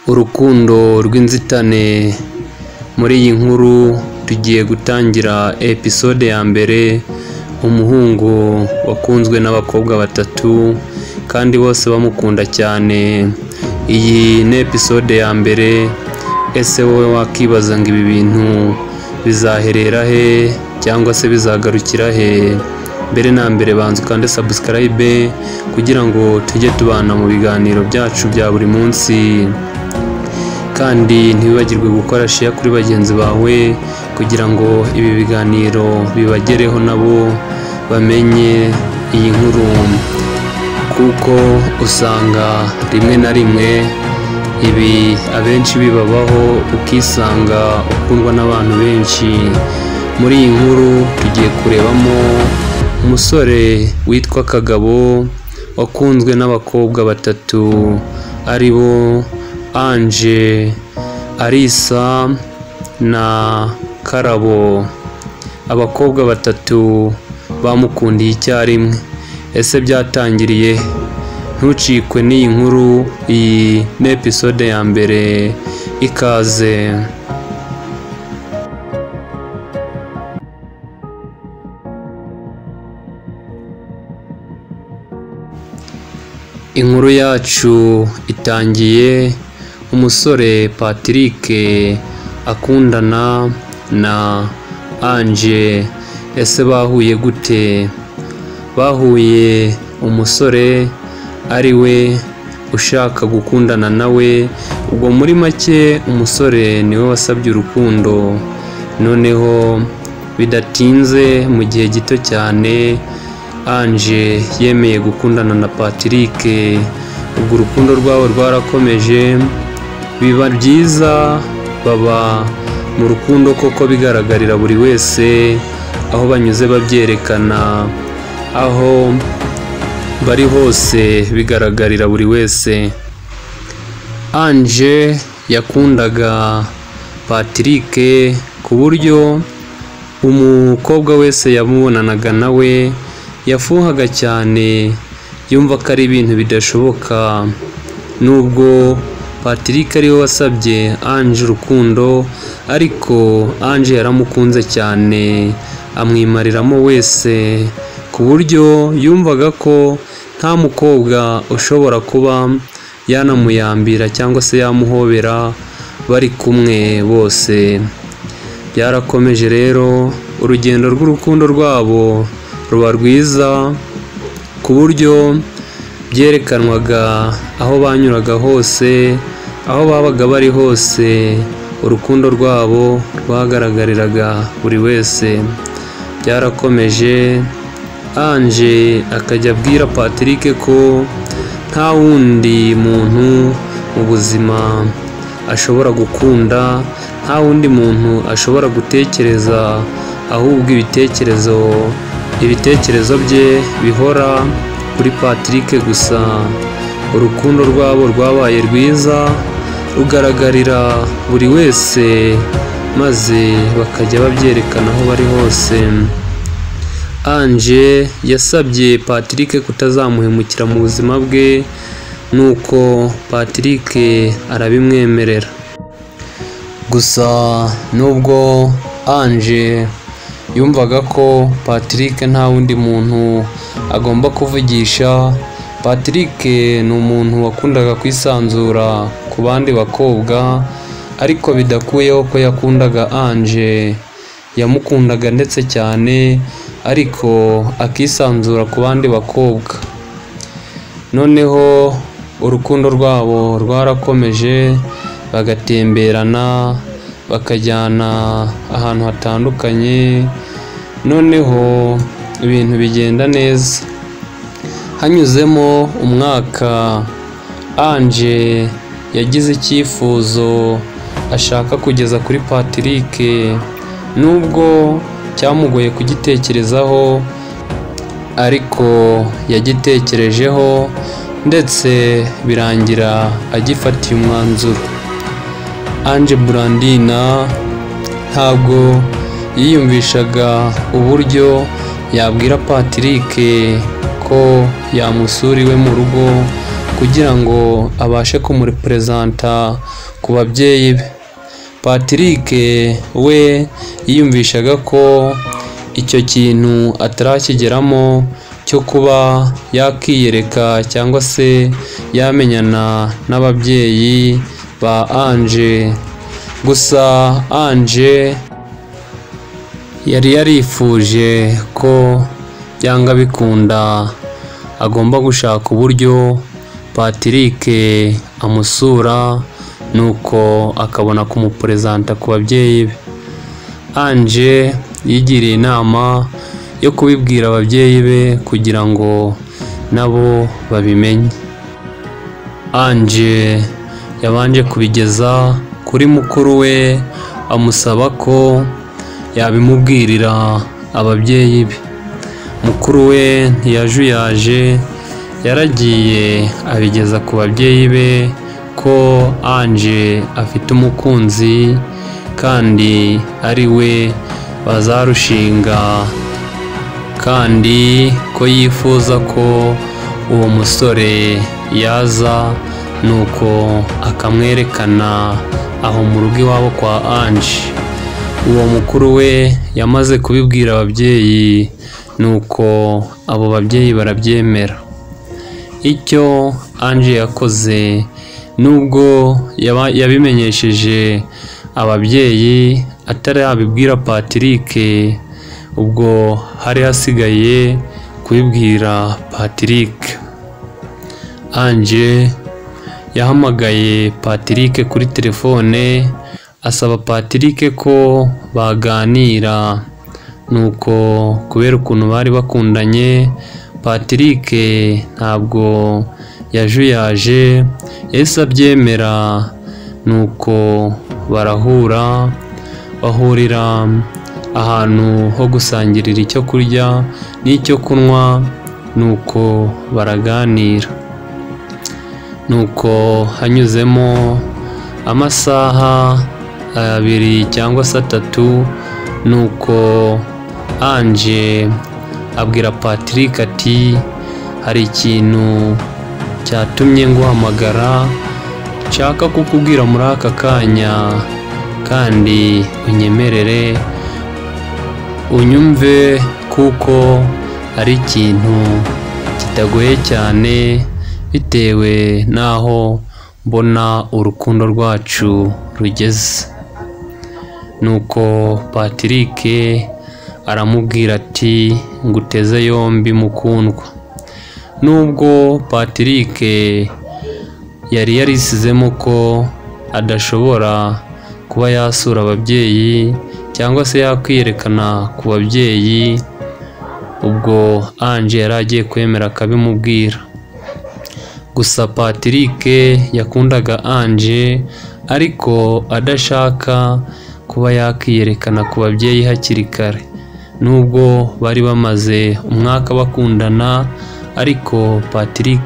Urukundo rw'inzitane. Muri iyi nkuru tugiye gutangira episode ya mbere, umuhungu wakunzwe n'abakobwa batatu kandi bose bamukunda cyane. Iyi ni episode ya mbere. Ese wowe wakibaza ngo ibi bintu bizaherera he cyangwa se bizagarukira he? Mbere na mbere banza ukande subscribe kugira ngo tujye tubana mu biganiro byacu bya buri munsi, kandi ntiwibagirwe gukora share kuri bagenzi bawe kugira ngo ibi biganiro bibagereho nabo bamenye iyi nkuru, kuko usanga rimwe na rimwe ibi abenshi bibabaho, ukisanga ukundwa n'abantu benshi. Muri iyi nkuru tugiye kurebamo umusore witwa Kagabo wakunzwe n'abakobwa batatu ari bo Ange, Alisa na Karabo. Abakobwa batatu bamukundiye icyarimwe. Ese byatangiriye? Ntucikwe n'iyi nkuru, iyi ni episode ya mbere. Ikaze. Inkuru yacu itangiye umusore Patrick akundana na Ange. Ese bahuye gute? Bahuye umusore ari we ushaka gukundana nawe, ubwo muri make umusore niwe wasabye urukundo. Noneho bidatinze mu gihe gito cyane Ange yemeye gukundana na Patrick. Ubwo urukundo rwabo rwarakomeje biba byiza, baba mu rukundo koko bigaragarira buri wese, aho banyuze babyerekana, aho bari hose bigaragarira buri wese. Ange yakundaga Patrick ku buryo umukobwa wese yamubonanaga nawe yafuhaga cyane, yumva ko ari ibintu bidashoboka. Nubwo Patrick ariwe wasabye Ange urukundo, ariko Ange yaramukunze cyane, amwimariramo wese, ku buryo yumvaga ko nta mukobwa ushobora kuba yanamuyambira cyangwa se yamuhobera bari kumwe bose. Byarakomeje rero, urugendo rw'urukundo rwabo ruba rwiza ku buryo byerekanwaga aho banyuraga hose, aho babaga bari hose, urukundo rwabo rwagaragariraga buri wese. Byarakomeje, Ange akajya abwira Patrick ko nta wundi muntu mu buzima ashobora gukunda, nta wundi muntu ashobora gutekereza, ahubwo ibitekerezo bye bihora kuri Patrick gusa. Urukundo rwabo rwabaye rwiza, rugaragarira buri wese, maze bakajya babyerekana aho bari hose. Ange yasabye Patrick kutazamuhemukira mu buzima bwe, nuko Patrick arabimwemerera. Gusa nubwo Ange yumvaga ko Patrick nta wundi muntu agomba kuvugisha, Patrick ni umuntu wakundaga kwisanzura ku bandi bakobwa, ariko bidakuyeho ko yakundaga Ange. Yamukundaga ndetse cyane, ariko akisanzura ku bandi bakobwa. Noneho urukundo rwabo rwarakomeje, bagatemberana, bakajyana ahantu hatandukanye, noneho ibintu bigenda neza. Hanyuzemo umwaka, Ange yagize icyifuzo ashaka kugeza kuri Patrick, nubwo cyamugoye kugitekerezaho, ariko yagitekerejeho ndetse birangira agifatiye umwanzuro. Ange Brandina ntabwo yiyumvishaga uburyo yabwira Patrick ko yamusura iwe mu rugo kugira ngo abashe kumureperezanta ku babyeyi be. Patrick we yiyumvishaga ko icyo kintu atarakigeramo cyo kuba yakiyereka cyangwa se yamenyana n'ababyeyi ba Ange. Gusa Ange yari yarifuje ko byanga bikunda agomba gushaka uburyo Patrick amusura, nuko akabona kumuperezanta ku babyeyi be. Ange yigiriye inama yo kubibwira ababyeyi be kugira ngo nabo babimenye. Ange yabanje kubigeza kuri mukuru we, amusaba ko yabimubwirira ababyeyi be. Mukuru we ntiyajuyaje, yaragiye abigeza ku babyeyi be ko Ange afite umukunzi kandi ari we bazarushinga, kandi ko yifuza ko uwo musore yaza nuko akamwerekana aho mu rugo iwabo kwa Ange. Uwo mukuru we yamaze kubibwira ababyeyi, nuko abo babyeyi barabyemera. Icyo Ange yakoze, nubwo yabimenyesheje ababyeyi atarabibwira Patrick, ubwo hari hasigaye kubibwira Patrick. Ange yahamagaye Patrick kuri telefone, asaba Patrick ko baganira, nuko kubera ukuntu bari bakundanye Patrick ntabwo yajuyaje, yahise abyemera, nuko barahura, bahurira ahantu ho gusangirira icyo kurya n'icyo kunywa, nuko baraganira. Nuko hanyuzemo amasaha 2 cyangwa se 3, nuko Ange abwira Patrick ati hari ikintu cyatumye nguhamagara nshaka kukubwira muri aka kanya, kandi unyemerere unyumve kuko ari ikintu kitagoye cyane bitewe n'aho mbona urukundo rwacu rugeze. Nuko Patrick aramubwira ati nguteze yombi mukundwa. Nubwo Patrick yari yarisizemo ko adashobora kuba yasura ababyeyi cyangwa se yakwiyerekana ku babyeyi, ubwo Ange yari agiye kwemera akabimubwira. Gusa Patrick yakundaga Ange ariko adashaka kuba yakiyerekana ku babyeyi hakiri kare. Nubwo bari bamaze umwaka bakundana, ariko Patrick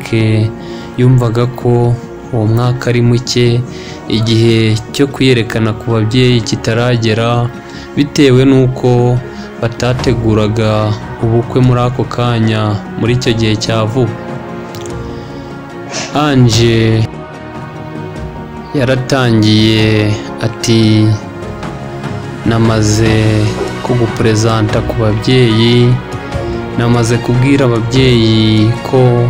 yumvaga ko uwo mwaka ari muke, igihe cyo kwiyerekana ku babyeyi kitaragera, bitewe n'uko batateguraga ubukwe muri ako kanya muri icyo gihe cya vuba. Ange yaratangiye ati namaze kuguperezanta ku babyeyi, namaze kubwira ababyeyi ko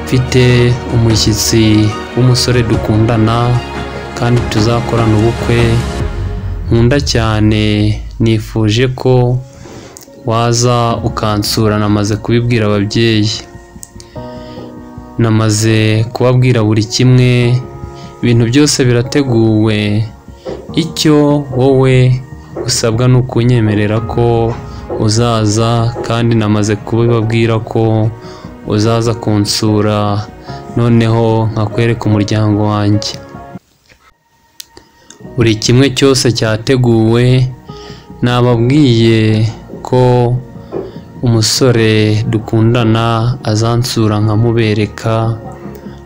mfite umushyitsi w'umusore dukundana kandi tuzakorana ubukwe nkunda cyane, nifuje ko waza ukansura. Namaze kubibwira ababyeyi, namaze kubabwira buri kimwe, ibintu byose birateguwe, icyo wowe usabwa ni ukunyemerera ko uzaza, kandi namaze kubibabwira ko uzaza kunsura, noneho nkakwereka umuryango wanjye. Buri kimwe cyose cyateguwe, nababwiye ko umusore dukundana azansura nkamubereka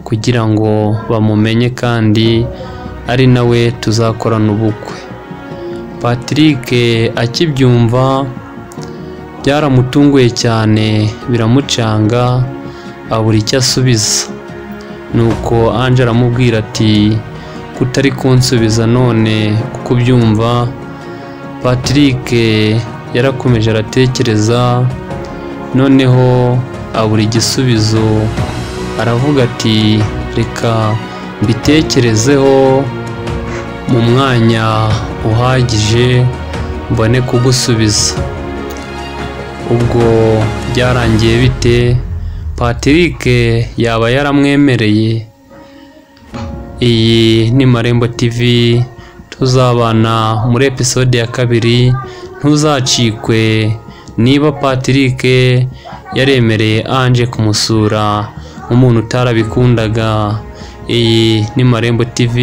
kugira ngo bamumenye kandi ari nawe tuzakorana ubukwe. Patrick akibyumva byaramutunguye cyane, biramucanga, abura icyo asubiza. Nuko Ange aramubwira ati kutari kunsubiza none kuko ubyumva. Patrick yarakomeje aratekereza, noneho abura igisubizo, aravuga ati reka mbitekerezeho mu mwanya uhagije mbone kugusubiza. Ubwo byarangiye bite? Patrick yaba yaramwemereye? Iyi ni Marembo TV, tuzabana muri episode ya 2, ntuzacikwe niba Patrick yaremereye Ange kumusura nk'umuntu utarabikundaga. Iyi ni Marembo TV,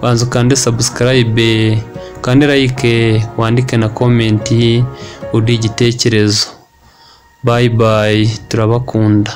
banza ukande subscribe, ukande like, wandike na comment, uduhe igitekerezo. Bye bye, turabakunda.